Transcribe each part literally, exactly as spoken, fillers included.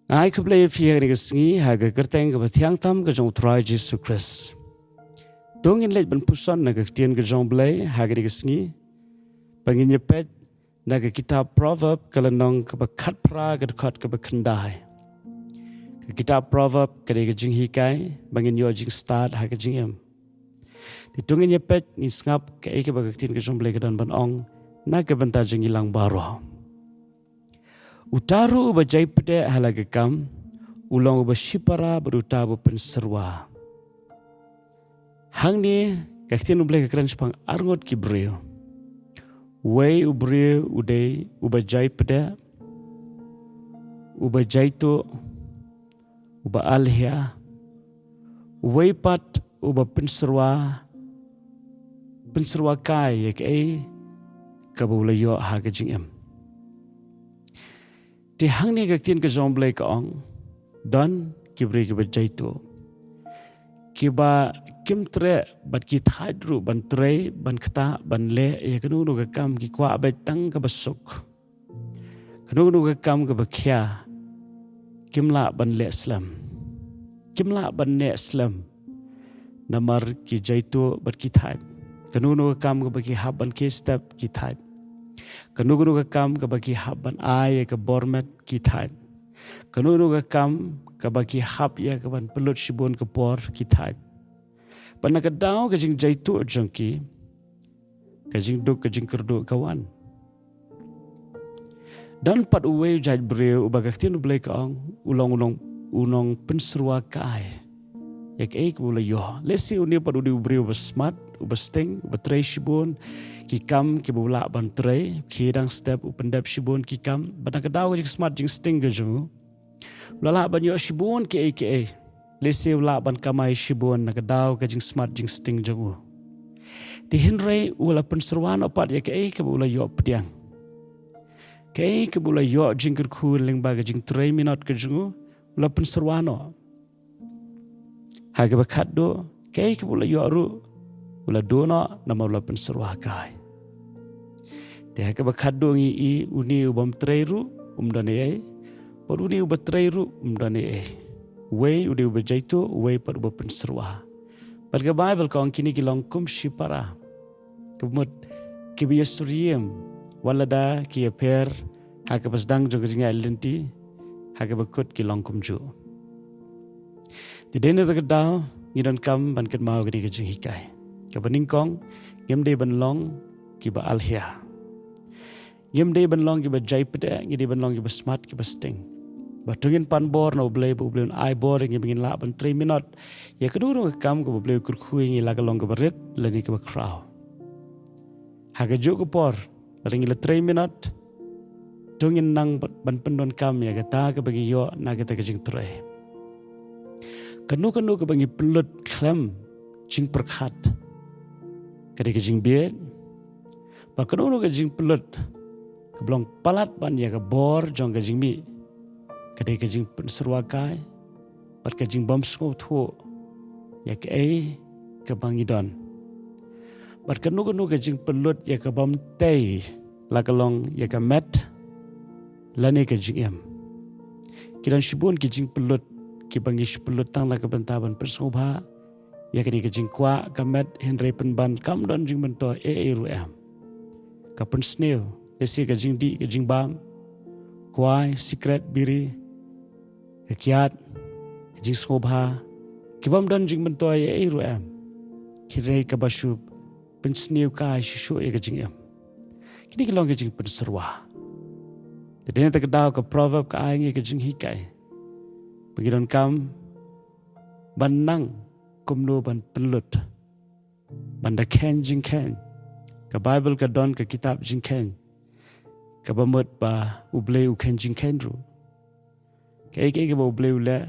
Ai khublei ïa phi ha kane ka sngi ha ka kyrteng kaba thiang tam ka jong U Trai Jisu Khrist. To ngin leit ban puson na ka ktien ka jong U Blei ha kane ka sngi. Ba ngin ïa peit na ka kitab Proverb ka lynnong kaba khatphra ka dkhot kaba khyndai. Ka kitab Proverb ka dei ka jinghikai ba ngin ïoh jingstad ha ka jingim. Te to ngin ïa peit ngin sngap kaei kaba ka ktien ka jong U Blei ka don ban ong na ka bynta jong ngi lang baroh. Uta ruh uba jai pdeh ha la ka kam u long uba shipara bad uta uba pynsyrwa. Hangne ka ktien U Blei ka kren shaphang arngut ki briew. Uwei u briew u dei uba jai pdeh, uba jai tuh, uba alhia, uwei pat uba pynsyrwa, pynsyrwa kai ïa kaei kaba u la ïoh ha ka jingim. Te hangne ka ktien ka jong U Blei ka ong, don ki briew kiba jai tuh, kiba kim treh bad ki thait ruh ban trei, ban ktah, ban leh ïa kano kano ka kam, ki kwah beit tang kaba suk. Kano kano ka kam kaba khia kim lah ban leh slem, kim lah ban neh slem. Namar ki jai tuh bad ki thait. Kano kano ka kam kaba ki hap ban khie step ki thait. Kano kano ka kam kaba ki hap ban ai ïa ka bor met ki thait. Kano kano ka kam kaba ki hap ïa ka ban pynlut shibun ka por ki thait. Bad na ka daw ka jingjai tuh jong ki, ka jingduk ka jingkyrduh ka wan. Don pat uwei u jait briew uba ka ktien U Blei ka ong u long, u long, u long pynsyrwa kai ïa kaei kaba u la ïoh. Lehse une pat u dei u briew uba smat, uba sting, uba trei shibun ki kam kiba u lah ban trei, khie dang step, u pyndep shibun ki kam. Bad na ka daw ka jingsmat jingsting ka jong u, u la lah ban ïoh shibun kiei kiei. Lehse u lah ban kamai shibun na ka daw ka jingsmat jingsting jong u. Te hynrei u la pynsyrwa noh pat ïa kaei kaba u la ïoh pdiang. Kaei kaba u la ïoh jingkyrkhu lyngba ka jingtrei minot ka jong u, u la pynsyrwa noh. Ha kaba khatduh, kaei kaba u la ïoh ruh u la duh noh namar u la pynsyrwa kai. Te ha kaba khatduh ngi i une u bym trei ruh um don ei ei, bad une uba trei ruh um don ei ei. Uwei u dei uba jai tuh, uwei pat uba pynsyrwa. Bad ka Baibl ka ong kine ki long kum shipara, ka mut kiba ïasyriem, wat lada ki ïapher ha kaba sdang jong ka jingïaid lynti, ha kaba kut ki long kumjuh. Te dei na kata ka daw ngi donkam ban kynmaw kane ka jinghikai. Kaba nyngkong, ngim dei ban long kiba alhia. Ngim dei ban long kiba jai pdeh, ngi dei ban long kiba smat, kiba sting. Ba to ngin pan bor na U Blei, ba U Blei un ai bor ïa ngi ba ngin lah ban trei minot ïa kano kano ka kam kaba U Blei u kyrkhu ïa ngi, la ka long kaba rit lane kaba khraw. Ha kajuh ka por, lada ngi la trei minot, to ngin nang ban pyndonkam ïa kata kaba ngi ïoh na kata ka jingtrei. Kano kano kaba ngi pynlut khlem jingpyrkhat, ka dei ka jingbieit. Bad kano kano ka jingpynlut kaba long palat ban ïa ka bor jong ka jingmih, ka dei ka jingpynsyrwa kai bad ka jingbym sngewthuh ïa kaei kaba ngi don. Bad kano kano ka jingpynlut ïa ka bym tei, la ka long ïa ka met lane ka jingim. Ki don shibun ki jingpynlut kiba ngi shu pynlut tang na ka bynta ban pynsngewbha ïa kane ka jingkwah ka met, hynrei pynban kam don jingmyntoi ei ei ruh em. Ka pynsniew, lehse ka jingdih ka jingbam, kwai, sikret, biri, ka kiad, ka jingsngewbha, ki bym don jingmyntoi ei ei ruh em. Hynrei kaba shu pynsniew kai shuh shuh ïa ka jingim. Kine ki long ki jingpynsyrwa. Te dei na kata ka daw ka Proverb ka ai ngi ka jinghikai ba ngi donkam ban nang kumno ban pynlut, ban da kheiñ jingkheiñ. Ka Baibl ka don ka kitab jingkheiñ, kaba mut ba U Blei u kheiñ jingkheiñ ruh. Kaei kaei kaba U Blei u leh,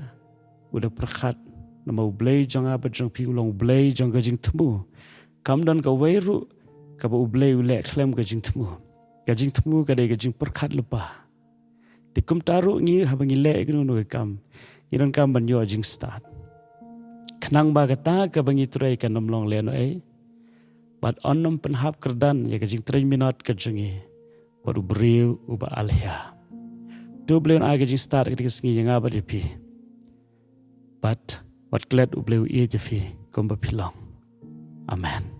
u da pyrkhat, namar U Blei jong nga bad jong phi u long U Blei jong ka jingthmu. Kam don kawei ruh kaba U Blei u leh khlem ka jingthmu. Ka jingthmu ka dei ka jingpyrkhat lypa. Te kumta ruh ngi, haba ngi leh kano kano ka kam, ngi donkam ban ïoh jingstad, khnang ba kata kaba ngi trei kan ym long lehnohei, bad yn ym pynhap kyrdan ïa ka jingtrei minot ka jong ngi bad u briew uba alhia. To U Blei un ai ka jingstad ka sngi ïa nga bad ïa phi. Bad wat klet U Blei u ïeit ïa phi kumba phi long. Amen.